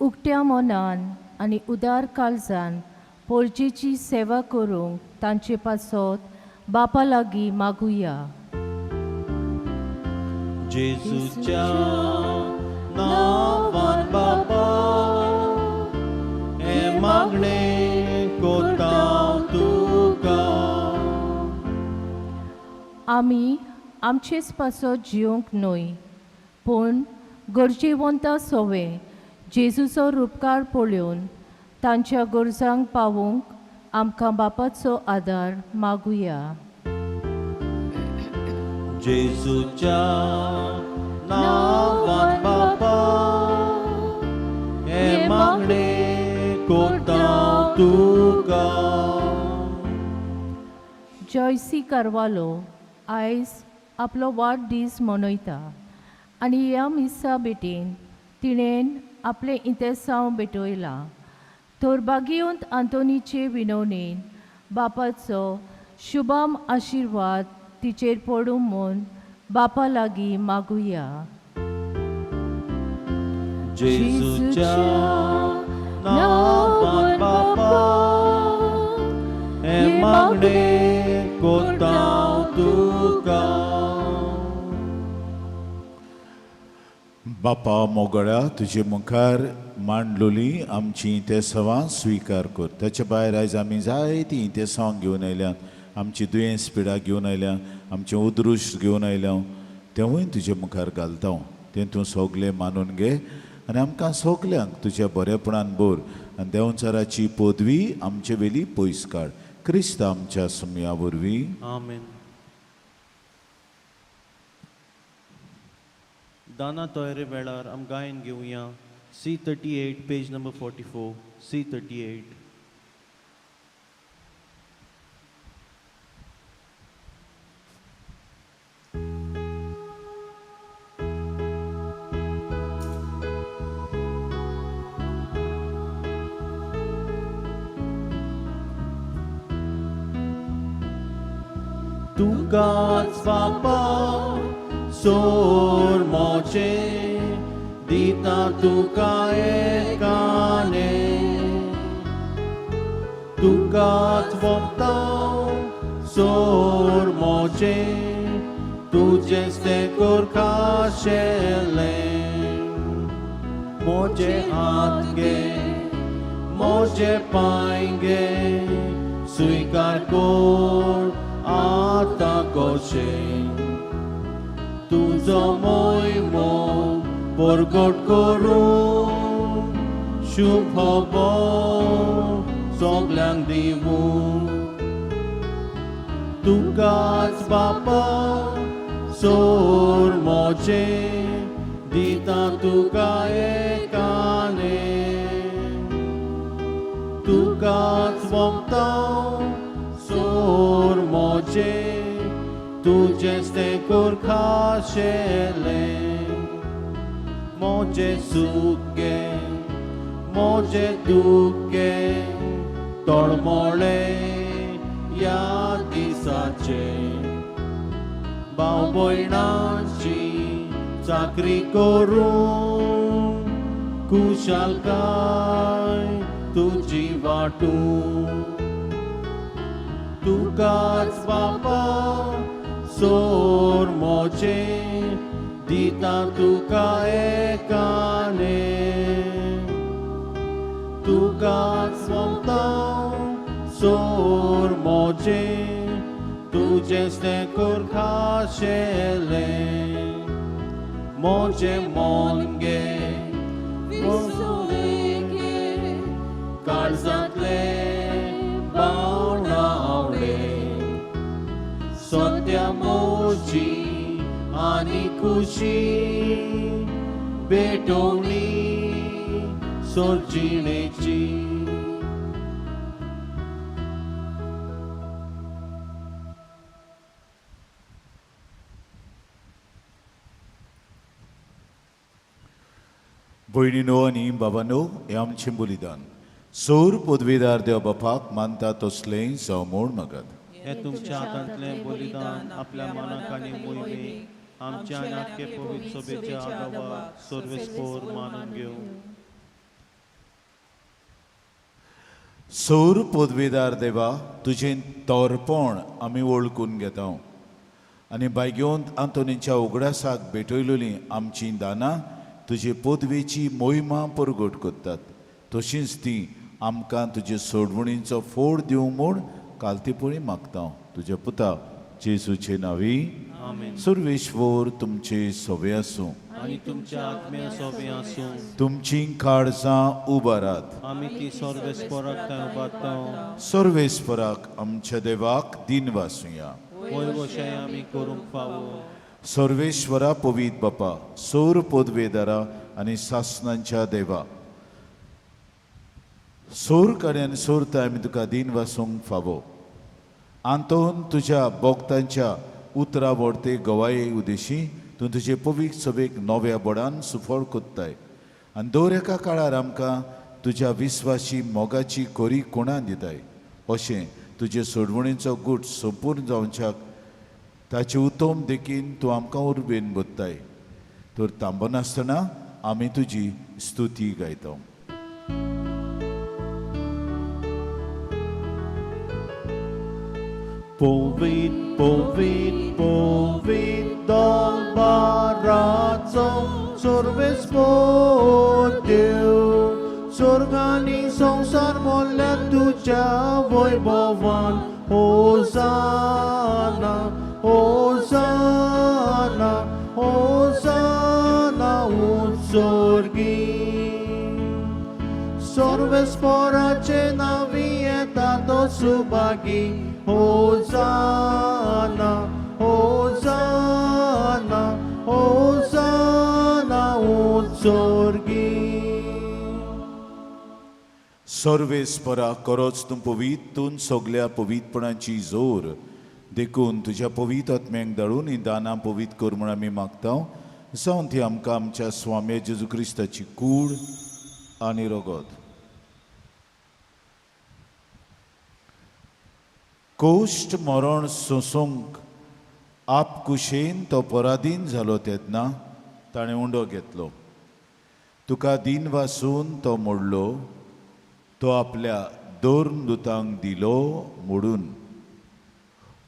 उकत्या मनान आनी उदार काळजान पोरजेची सेवा करूंक तांचे पासत बापा लागीं मागुया. जेजूच्या नांवान बापा हें मागणें कोता तुका. आमी आमचेच पासत जिवंक न्हय पूण गरजेवंता सोवे जेजूचो रुपकार पळोवन तांच्या गरजांक पावूंक आमकां बापाचो आदार मागुया. जेजूच्या नांवान बापा हें मागणें कोता तुका. जॉयसी कार्वालो आयज आपलो वाडदीस मनयता आनी ह्या मिसा भेटेन तिणेन आपलें इंतेसांव भेटयलां. तर बागियोंत आंतोनीचे विनवणेन बापाचो शुभाम आशिर्वाद तिचेर पडूं म्हूण बापा लागीं मागुया. जेजूच्या नांवान बापा हें मागणें कोता तुका. बापा मोगळ्या तुजे मुखार मांडलोली आमची इंतेसांवां स्विकार कर. ताचे भायर आयज आमी जायतीं इंतेसांवां घेवन आयल्या, आमची दुयेंस पिडा घेवन आयल्या, आमचें उदृश्ट घेवन आयल्या, तेवूय तुजे मुखार घालता. तें तूं सगलें मानून घे आनी आमकां सगल्यांक तुज्या बरेपणान भर आनी देंवचाराची पदवी आमचे वेली पयस काड. क्रिस्त आमच्या सुमया वरवीं. आमेन. दाना तयारे वेळार आम गायन घेवया. C38 page number 44. C38. तुकाच बापा सोर मोचे दिता तुका एकाने, तुकाच वोमता सोर मोचे तुजेच तें कोर खाशेलें. मोजे हात गे मोजे पांय गे स्विकार कोर आतां कशें तुजो मोयमो परगट करूं शुभ सगल्यांक दिवूं. तुकाच बापा सोर मोचे दिता तुका एकाने, तुकाच वमता सोर मोचे तुजेच तें कोर खाशेलें. मोजे सूख गे मोजे दूख गे तळमळे ह्या दिसाचे, भाव भयणांची चाकरी करूं कुशालकाय तुजी वाटूं. तुकाच बापा सोर मोचे दिता तुका एकाने, तुकाच वमता सोर मोचे तुजेच तें कोर खाशेलें. मोजे मन गे काळजांतलें बावणावळे सत्या मोजी आनी खुशी भेटवणी सोजिणेची. भयणीनो आनी बाबानो, हें आमचें बलिदान सोर पदवीदार देव बापाक मानता तसलें जावं म्हूण मागत. हे तुमच्या हातांतलें बलिदान आपल्या मनाक आनी मोहिमेक आमच्या आनी आख्खे पवित्र सभेच्या आदावाक सर्वेस्पोर मानून घेवं. सौर पदवेदार देवा, तुजें तोरपण आमी वळखून घेता आनी बायगेवंत आंतोनीच्या उगडासाक भेटयलेलीं आमचीं दानां तुजे पदवेची मोहिमा परगट करतात. तशींच ती आमकां तुजे सोडवणीचो फोड दिवंक म्हूण कालतीपळी मागता तुज्या पुता जेजूचे नांवी. आमेन. सर्वेश्वर तुमचे सोबे आसूं. आनी तुमच्या आत्म्या सोबे आसूं. तुमचीं काळजां उबारात. आमी ती सर्वेस्पोराक थंय उबारता. सर्वेस्पराक आमच्या देवाक दिन वासुया. वय वशें आमी करूंक फावो. सर्वेश्वरा पवीत बापा, सौर पदवेदारा आनी सासनांच्या देवा, सौर कार्य आनी सोरताय आमी तुका दिन वासूंक फावो. आंतोन तुज्या भोक्तांच्या उतरा वडते गवाये उदेशी तूं तुजे पवीत सभेक नव्या बोडान सुफळ कोत्ताय आनी दर एका काळार आमकां तुज्या विस्वाशी मोगाची कोरी कोणान दिताय. अशें तुजे सोडवणीचो गूट संपूर्ण जावच्याक ताचे उत्तम देखीन तूं आमकां उर्बेन बदताय. तर थांबनासतना आमी तुजी स्तुती गायता. पवीत पवीत पवीत दरबाराचो सर्वेस्पोर देव, स्वर्गानी संवसार मोडल्या तुज्या वैभवान. होसाना होसाना होसाना उत्सर्गी. सर्वेस्पोराचे नांवी येता तो सुभागी. होसाना होसाना होसाना उत्सर्गी. सर्वेस्परा करोच तूं पवीत, तूं सगल्या पवीतपणाची जोर. देखून तुज्या पवीत आत्म्यांक धाडून ही दानां पवीत कर म्हूण आमी मागता. जावन ती आमकां आमच्या स्वामी जेजू क्रिस्ताची कूड आनी रगत. कोश्ट मरण सोंसूंक आपकुशेन तो पराधीन जालो तेन्ना ताणें उंडो घेतलो. तुका दीन वासून तो मोडलो, तो आपल्या दोन दुतांक दिलो मोडून,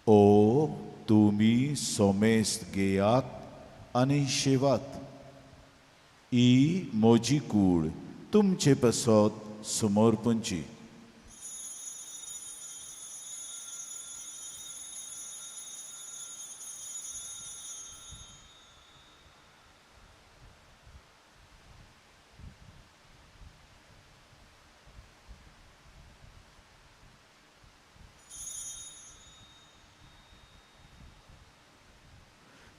ओ तुमी सोमेस्त घेयात आनी शेवात, ही म्हजी कूड तुमचे पासत समर्पणची.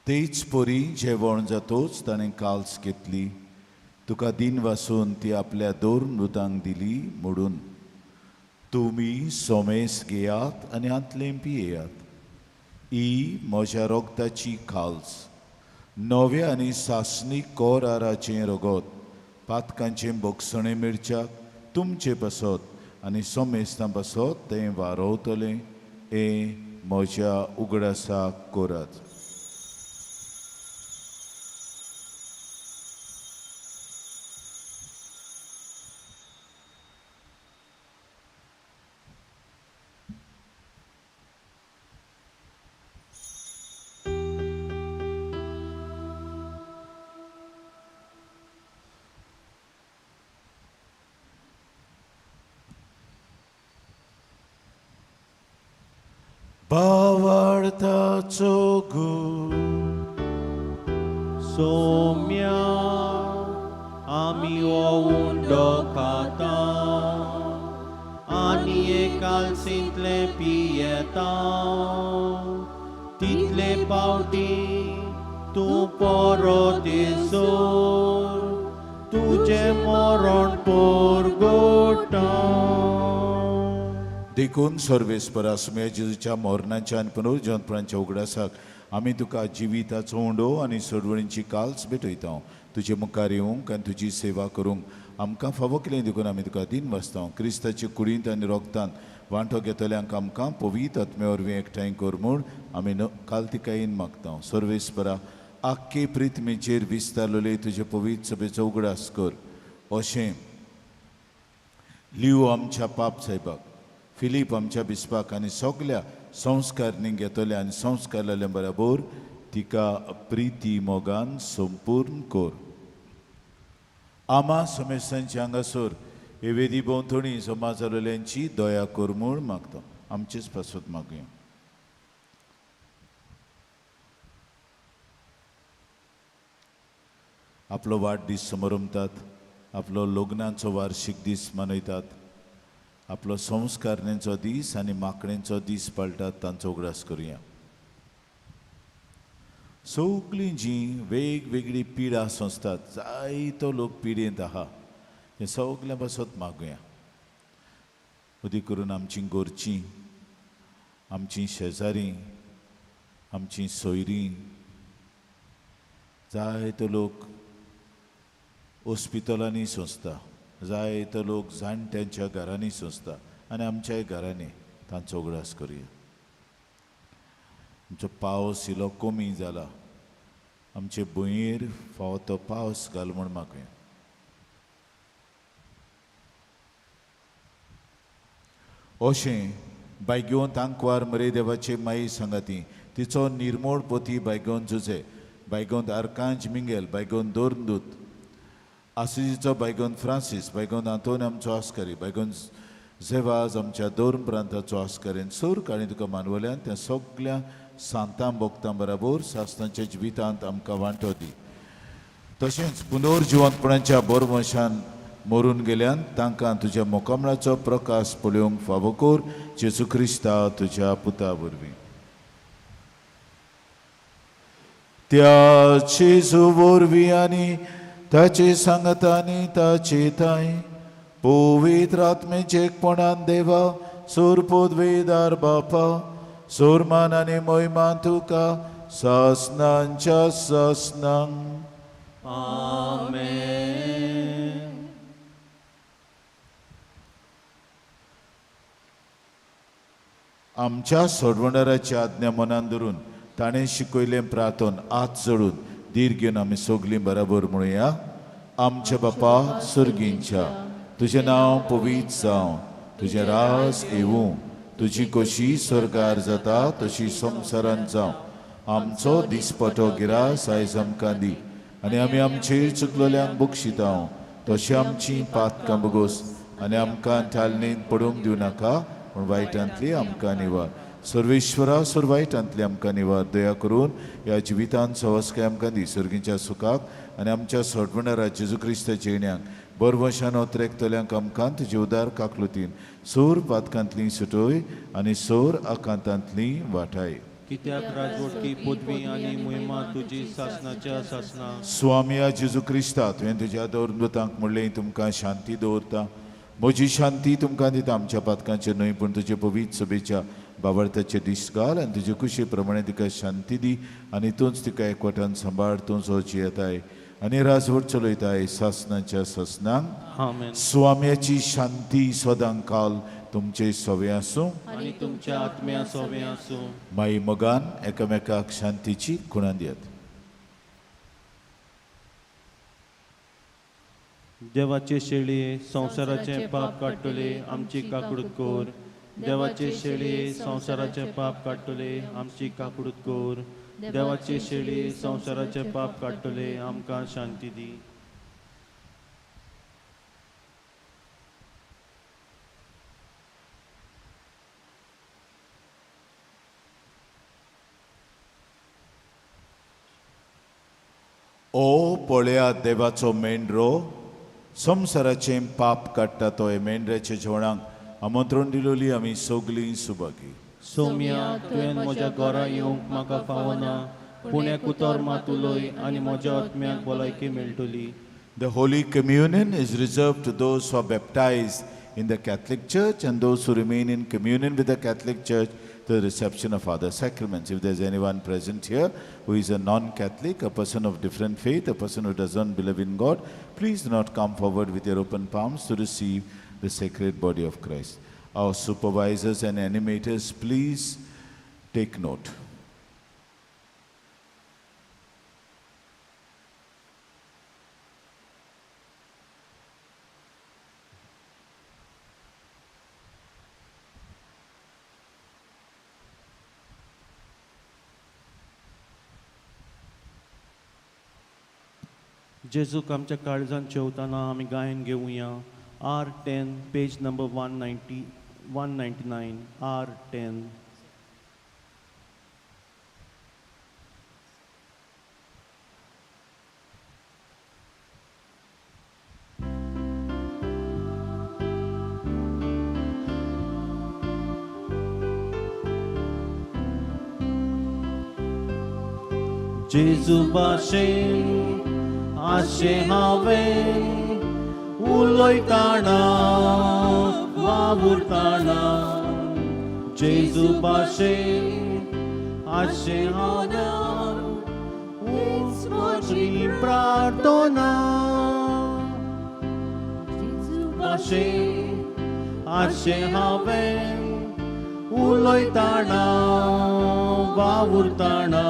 तेच परी जेवण जातोच ताणें काल्स घेतली, तुका दीन वासून ती आपल्या दोन मृतांक दिली म्हणून, तुमी सोमेस घेयात आनी हातलें पियेयात, ही म्हज्या रोगताची काल्स, नव्या आनी सासणी कोराराचें रगत, पातकांचें भोगसणें मिरच्याक तुमचे पासत आनी सोमेस्तां पासत तें वारोवतलें, हें म्हज्या उगडासाक करात. भावार्थाचो गूण सोम्या आमी हो उंडो खाता आनी एकालसींतलें पियेता, तितले पावटी तूं परत येसर तुजें मरण परगटा. देखून सर्वेस्परा सुम्या जेजूच्या मरणाच्या आनी पुनर्जनपणाच्या उगडासाक आमी तुका जिविताचो उंडो आनी सोडवणीची काल्स भेटयता. तुजे मुखार येवंक आनी तुजी सेवा करूंक आमकां फावो केलें देखून आमी तुका दिन वाचता. क्रिस्ताचे कुडींत आनी रोगतांत वांटो घेतल्यांक आमकां पवित्र आत्म्या वरवीं एकठांय कर म्हूण आमी कालतिकायेन मागता. सर्वेस्परा आख्खे प्रिथमीचेर विस्तारलेले तुजे पवित्र सभेचो उगडास कर. अशें लियो आमच्या पाप साहेबाक, फिलीप आमच्या बिस्पाक आनी सगल्या संस्कारणी घेतल्या आनी संस्कार जाल्या बरोबर तिका प्रिती मोगान संपूर्ण कर. आमा समेस्तांच्या हांगासर हे वेदी भोंवतणी जमा जाल्ल्यांची दया कर म्हूण मागता. आमचेच पासत मागया. आपलो वाडदीस समरमतात, आपलो लग्नाचो वार्षिक दीस मनयतात, आपलो संस्कारणेचो दीस आनी माकणेचो दीस पाळटात, तांचो उगडास करुया. सगळीं जीं वेगवेगळी पिडा सोंसतात, जायतो लोक पिडेंत आहा, तें सगळें पासत मागुया. अदीक करून आमची घरचीं, आमची शेजारी, आमची सोयरीं, जायतो लोक हॉस्पिटलांनी सोंसता, जायतो लोक जाणट्यांच्या घरांनी सोंसता आनी आमच्याय घरांनी तांचो उगडास करुया. आमचो पावस इलो कमी जाला, आमचे भुंयेर फावो तो पावस घाल म्हूण मागुया. अशें बायगेवन तांकवार मरे देवाचे माई सांगाती, तिचो निर्मोळ पोती बायगेवन जुजे, बायगेवन आर्कांज मिंगेल, बायगेवन दोरदूत, आसिजीचो बायगोन फ्रांसीस, बायगोन आंतोन आमचो आस्कारी, बायगोन झेवाज आमच्या दोन प्रांताचो आस्कारी, सूर काणी तुका मानवल्यान त्या सगल्या सांतां भोगतां बराबर सासणाच्या जिवितांत आमकां वांटो दी. तशेंच पुनर्जिवंतपणाच्या बोरवंशान मरून गेल्यान तांकां तुज्या मोकामळाचो प्रकाश पळोवंक फावो कर, जेजू क्रिस्ता तुज्या पुता वरवीं. त्या जेजू वरवीं आनी ताचे सांगतानी ताचे ताय पवित्र आत्मेचे एकपणान देवा सूर पदवीदार बापा सोरमान आनी मोयमान तुका सासनांच्या सासनांक. आमेन. आमच्या सोडवणाराची आज्ञा मनान धरून ताणें शिकयलें प्रार्थन आत जोडून धीर घेवन आमी सगलीं बराबर म्हणुया. आमच्या बापा सर्गींच्या, तुजें नांव पवित्र जावं, तुजें राज येवूं, तुजी कशी स्वर्गार जाता तशी संवसारांत जावं. आमचो दिसपटो गिरास आयज आमकां दी आनी आमी आमचेर चुकलेल्यांक बक्षिता तशें आमची पातकां बगोस आनी आमकां थालणींत पडूंक दिवं नाका, पूण वायटांतली आमकां निवार. सर्वेश्वरा सोर वायटांतली आमकां निवार. दया करून ह्या जिवितांत सवस्काय आमकां दी, सर्गीच्या सुखाक आनी आमच्या सोडवणारा जेजू क्रिस्ताच्या येण्याक बरवशान ओतरेकतल्यांक आमकां तुजे उदार काकलुतीन सोर पातकांतली सुटोय आनी सोर आकांतांतली वाटाय. कित्याक राजवटकी पदवी आनी मोहिमा तुजी सासनाच्या सासना. स्वामिया जेजू क्रिस्ता, तुवें तुज्या दवरदूतांक म्हणलें तुमकां शांती दवरता, म्हजी शांती तुमकां दिता, आमच्या पातकांचेर न्हय पूण तुजे पवित्र सभेच्या बावडताचे दीस घाल आनी तुजे कुशी प्रमाणे तिका शांती दी आनी तूंच तिका एकवटान सांबाळ. तूंच हो जियेताय आनी राजवट चलयताय सासनाच्या सासनांक. आमेन. स्वाम्याची शांती सदां काल तुमचे सवे आसूं आनी तुमच्या आत्म्या सोवे आसूं. माई मोगान एकामेकाक शांतीची खुणां दियात. देवाचे शेळये संवसाराचें पाप काडटले आमची काकडूत कोर. देवाचे शेळये संवसाराचें पाप काडटले आमची काकडूत कोर. देवाचे शेळये संवसाराचें पाप काडटले आमकां शांती दी. ओ पळया देवाचो मेंढरो, संवसाराचें पाप काडटा तो. हे मेंढऱ्याच्या जेवणाक आमंत्रण दिलोली आमी सगलीं सुभागी. सोम्या, तुवें म्हज्या घरा येवंक म्हाका फावना, पूण एक उतर मात उलय आनी म्हज्या आत्म्याक भलायकी मेळटली. The Holy Communion is reserved to those who are baptized in the Catholic Church and those who remain in communion with the Catholic Church the reception of other sacraments. If there's anyone present here who is a non-Catholic, a person of different faith, a person who doesn't believe in God, please do not come forward with your open palms to receive the sacred body of Christ. Our supervisors and animators, please take note. जेजूक आमच्या काळजान जेवताना आमी गायन घेवया. R10 page number 190 199 R10. जेजू भाशेन आशें हांवें उलयताना वावुरताना, जेजू भाशेन आशें हांवें म्हजी प्रार्थना, जेजू भाशेन आशें हांवें उलयताना वावुरताना,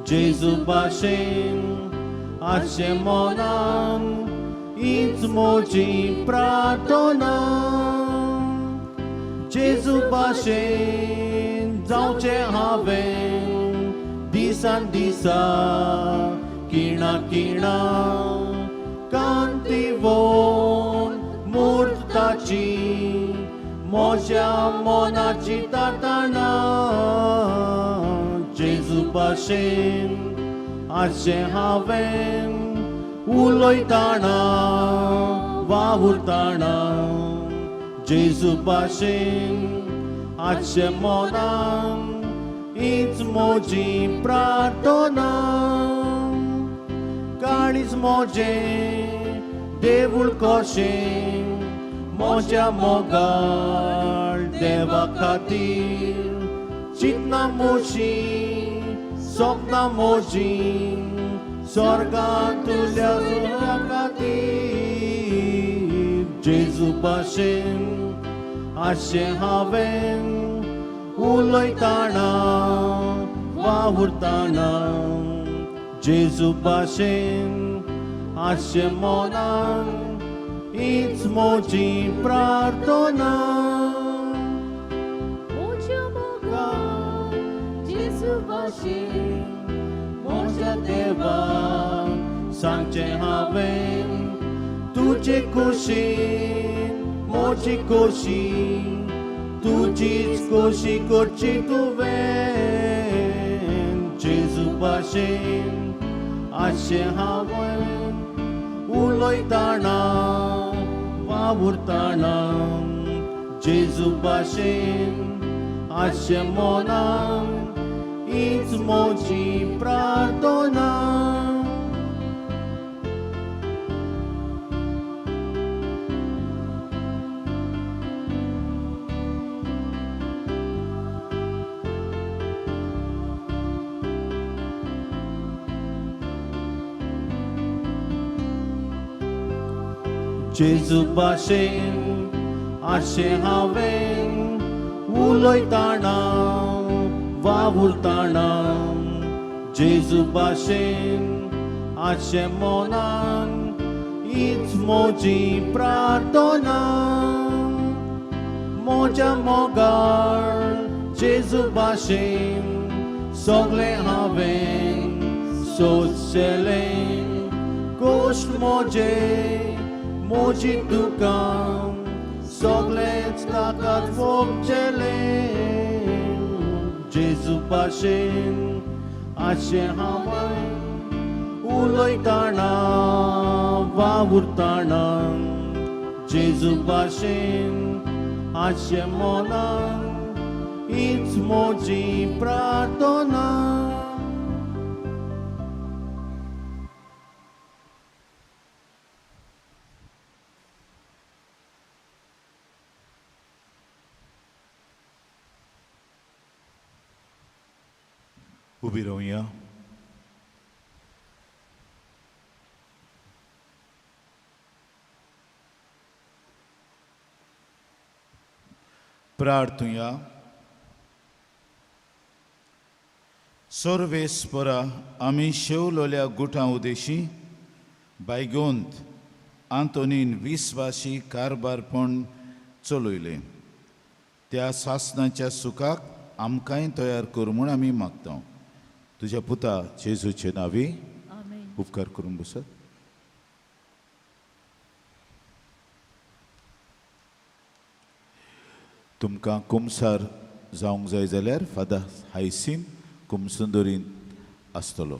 जेजू भाशेन आशें मनान हीच म्हजी प्रार्थना, जेजू भाशेन जावचें हांवें दिसान दिसा किणा किणा, कांती वोन मूर्ताची म्हज्या मनाची ताताना, जेजू भाशेन आशें हांवें उलयताना वावुरताना, जेजू भाशेन आशें मनान हीच म्हजी प्रार्थना, काळीज म्हजें देवूळ कशें म्हज्या मोगाळ देवा खातीर, चिंतना म्हजी सपनां म्हजीं स्वर्गांतल्या सुखा खातीर, जेजू भाशेन आशें हांवें उलयताना वावुरताना, जेजू भाशेन आशें मनान हीच म्हजी प्रार्थना. म्हज्या देवाक सांगचें हांवें तुजे कुशीन म्हजी खोशी, तुजीच खोशी करची तुवें, जेजू भाशेन आशें हांवें उलयताना वावुरताना, जेजू भाशेन आशें मनान हीच म्हजी प्रार्थना. जेजू भाशेन आशें हांवें उलयताना वावुरताना, जेजू भाशेन आशें मनान हीच म्हजी प्रार्थना, म्हज्या मोगाळ जेजू भाशेन सगळें हांवें सोंसलें, कश्ट म्हजे म्हजी दुकां सगळेंच ताका भोगचेलें, जेजू भाशेन आशें हांवें उलयताना वावुरताना, जेजू भाशेन आशें मनान हीच म्हजी प्रार्थना. उबी रावया. प्रार्थुया. सर्वेस्परा आमी शेवलोल्या गुटां उदेशी बायगोंत आंतोनीन विस्वासी कारबारपण चलयलें त्या सासणाच्या सुखाक आमकांय तयार कर म्हूण आमी मागता तुज्या पुता जेजूचे नांवी. आमेन. उपकार करून बसत. तुमकां कुमसार जावंक जाय जाल्यार फादर हायसीन कुमसुंदरीन आसतलो.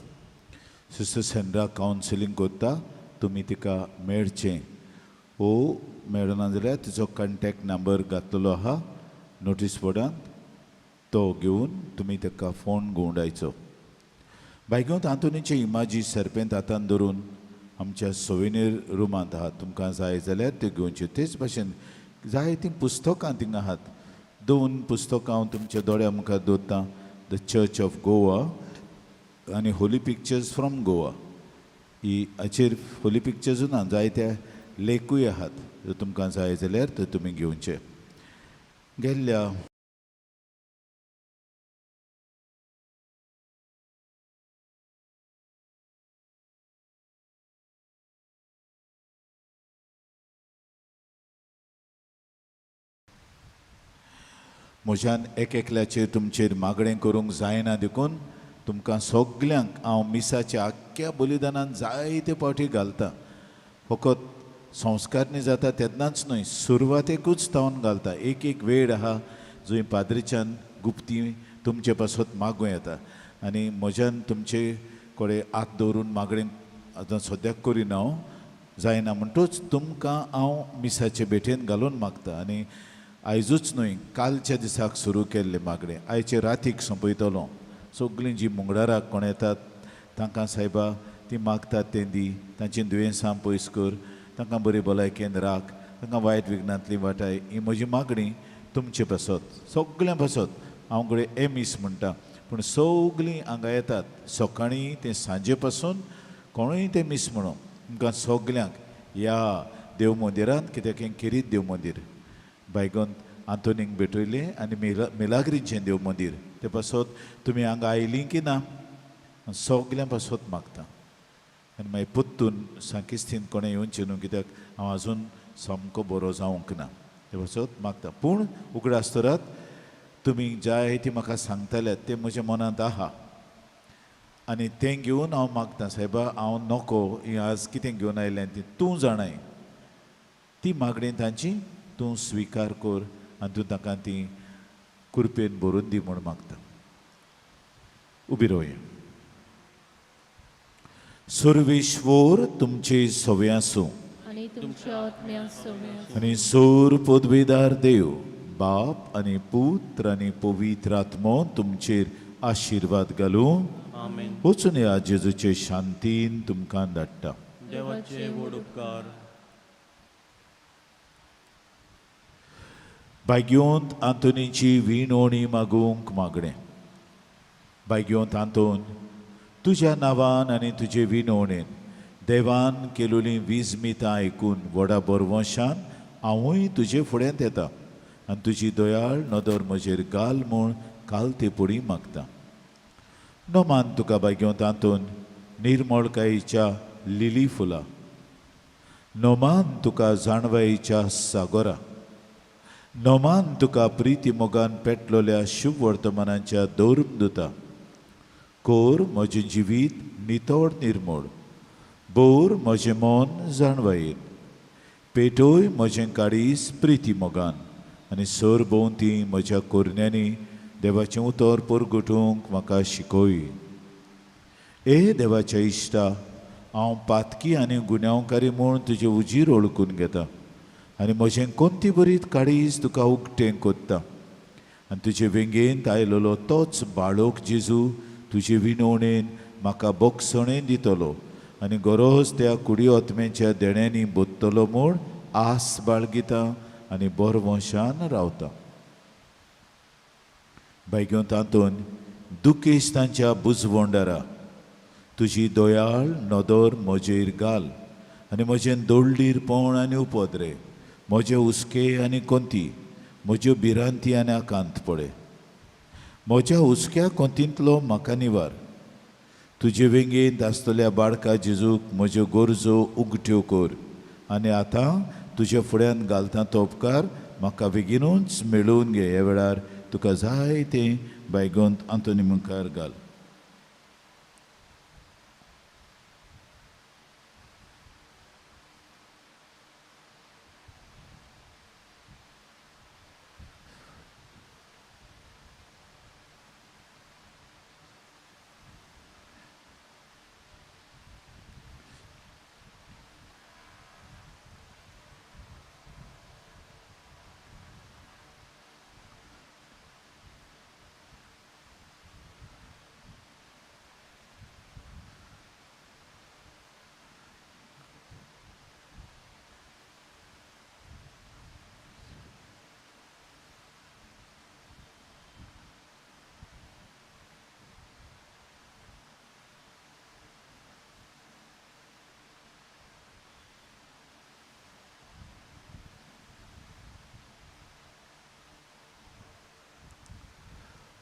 सिस्टर सेंड्रा कावन्सिलींग करता, तुमी तिका मेळचें ओ मेळना जाल्यार तिचो कॉन्टेक्ट नंबर घातलेलो आहा नोटीस बोर्डांत, तो घेवन तुमी ताका फोन घुंवडायचो. बायगोंत आंतोनीचे इमाजी सरपेंत हातान धरून आमच्या सोविनीर रुमांत आहात, तुमकां जाय जाल्यार त्यो घेवच्यो. तेच भाशेन जायतीं पुस्तकां थिंगा आहात. दोन पुस्तकां हांव तुमच्या दोळ्या मुखार दवरतां, the church of Goa आनी होली पिक्चर्स फ्रॉम गोवा. ही हाचेर होली पिक्चर्स ना, जायते लेखूय आहात, जर तुमकां जाय जाल्यार ते तुमी घेवचे. गेल्ल्या म्हज्यान एक एकल्याचेर तुमचेर मागणें करूंक जायना देखून तुमकां सगल्यांक हांव मिसाच्या आख्ख्या बलिदानान जायते फावटी घालता. फकत संस्कार न्ही जाता तेन्नाच न्हय, सुरवातेकूच तावन घालता. एक एक वेळ आहा जंय पाद्रीच्यान गुप्ती तुमचे पासत मागूं येता आनी म्हज्यान तुमचे कडेन हात दवरून मागणें आतां सद्याक करिना हांव, जायना म्हणटूच तुमकां हांव मिसाचे भेटेन घालून मागता. आनी आयजूच न्हय, कालच्या दिसाक सुरू केल्लें मागणें आयचे रातीक सोंपयतलो. सगळीं जीं मुंगडाराक कोण येतात तांकां सायबा ती मागतात तें दी, तांचीं दुयेंसां पयस कर, तांकां बरी भलायकेन राख, तांकां वायट विघ्नांतली वाटाय. ही म्हजी मागणी तुमचे पासत, सगळ्यां पासत. हांव घडये एमीस म्हणटा पूण सगळीं हांगा येतात सकाळीं ते सांजे पासून कोणूय तें मीस म्हणूं तुमकां सगल्यांक ह्या देव मंदिरांत, कित्याक हें खेरीत देव मंदीर बायगोन आंतोनीक भेटयलें आनी मिलाग्रीचें देव मंदीर ते पासत तुमी हांगा आयलीं की ना सगल्यां पासत मागता. आनी मागीर परतून सांकिस्तीन कोणें येवचें न्हू, कित्याक हांव आजून सामको बरो जावंक ना, ते पासत मागता. पूण उगडास दवरात तुमी जाय ती म्हाका सांगताल्यात तें म्हज्या मनांत आहा आनी तें घेवन हांव मागता, सायबा हांव नको ही आज कितें घेवन आयलें ती तूं जाणाय, ती मागणी तांची तूं स्विकार कर आनी तूं तांकां ती कृपेन भरून दी म्हूण मागता. उबी रावया. सर्वेश्वर तुमचे सवे आसूं आनी तुमच्या आत्म्या सवे आसूं. आनी सोर पदवेदार देव बाप आनी पुत्र आनी पवित्र आत्मो तुमचेर आशिर्वाद घालूं. आमेन. वचून ह्या जेजूचे शांतीन तुमकां धाडटा. देवाचे व्हड उपकार. भाग्योंत आंतोनीची विणवणी मागूंक मागणें. भाग्योंत आंतोन, तुज्या नांवान आनी तुजे विणवणेन देवान केलोलीं विजमितां आयकून व्हडा बरवंशान हांवूय तुजे फुड्यांत येता आनी तुजी दयाळ नदर म्हजेर घाल म्हूण काल ते पुडी मागता. नोमान तुका भाग्योंत आंतोन निर्मळकायेच्या लिली फुलां, नोमान तुका जाणवायेच्या सागोरा, नोमान तुका प्रिती मोगान पेटलोल्या शुभ वर्तमानाच्या दौरदुता. कोर म्हजें जिवीत नितळ निर्मळ, बोर म्हजें मन जाणवायेन, पेटोय म्हजें काळीज प्रिती मोगान आनी सर भोंवती म्हज्या कोरण्यांनी देवाचें उतर परगटूंक म्हाका शिकय. ए देवाच्या इश्टा, हांव पातकी आनी गुन्यांवकारी म्हूण तुजे उजीर वळखून घेता आनी म्हजें कोणती बरीत काळीज तुका उक्तें कोत्ता आनी तुजे वेंगेंत आयलेलो तोच बाळोक जेजू तुजे विनवणेन म्हाका बोगसणेन दितलो आनी गरज त्या कुडी आत्म्याच्या देण्यांनी बोत्तलो म्हूण आस बाळगिता आनी बरवंशान रावता. बायगोन तातून दुखेस्तांच्या बुजवंडारा तुजी दयाळ नदर म्हजेर घाल आनी म्हजें दोळडीरपण आनी उपद्रे, म्हजे हुस्के आनी कोंती, म्हज्यो भिरांती आनी आकांत पळय. म्हज्या हुस्क्या कोंतींतलो म्हाका निवार. तुजे वेंगेंत आसतल्या बाळका जेजूक म्हज्यो गरजो उगट्यो कर आनी आतां तुज्या फुड्यान घालता तो उपकार म्हाका बेगीनूच मेळोवन घे. ह्या वेळार तुका जाय तें बायगोंत आंतोनी मुखार घाल.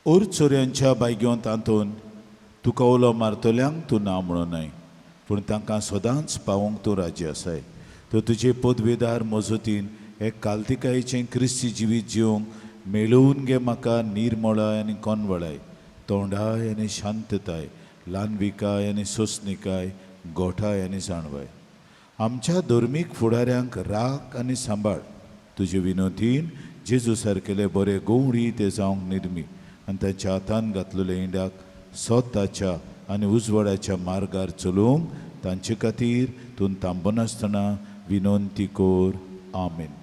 ओर चोरयांच्या बायग्योंत आंतोन तुका उलो मारतल्यांक तूं ना म्हणूं न्हय, पूण तांकां सदांच पावोवंक तूं राजी आसाय. तर तुजे पदवेदार मजतीन हे कालतिकायेचें क्रिस्ती जिवीत जिवंक मेळोवन घे. म्हाका निर्मळाय आनी कोनवळाय, तोंडाय आनी शांतताय, ल्हानविकाय आनी सोंसणिकाय, गोठाय आनी जाणवाय. आमच्या धर्मीक फुडाऱ्यांक राख आनी सांबाळ. तुजे विनोदीन जेजू सारकेले बरे गोवणी ते जावंक निर्मी आनी ताच्या हातान घातलेल्या इंड्याक स्वताच्या आनी उजवाडाच्या मार्गार चलोवंक तांचे खातीर तूं थांबनासतना विनंती कर. आमेन.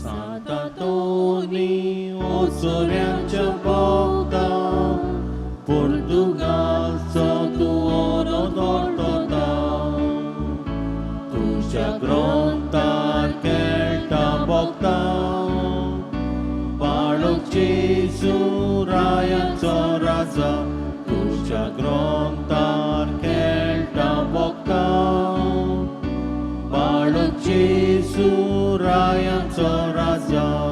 सांतांतोनी ओसोऱ्यांच्या भोगता पुर्तुगालचो तूं ओरो दवरता, तुज्या ग्रंथार खेळटा भोगता बाळक जेजू रायाचो राजा, तुज्या ग्रंथार खेळटा भोगता बाळक जेजू रायाचो राजा.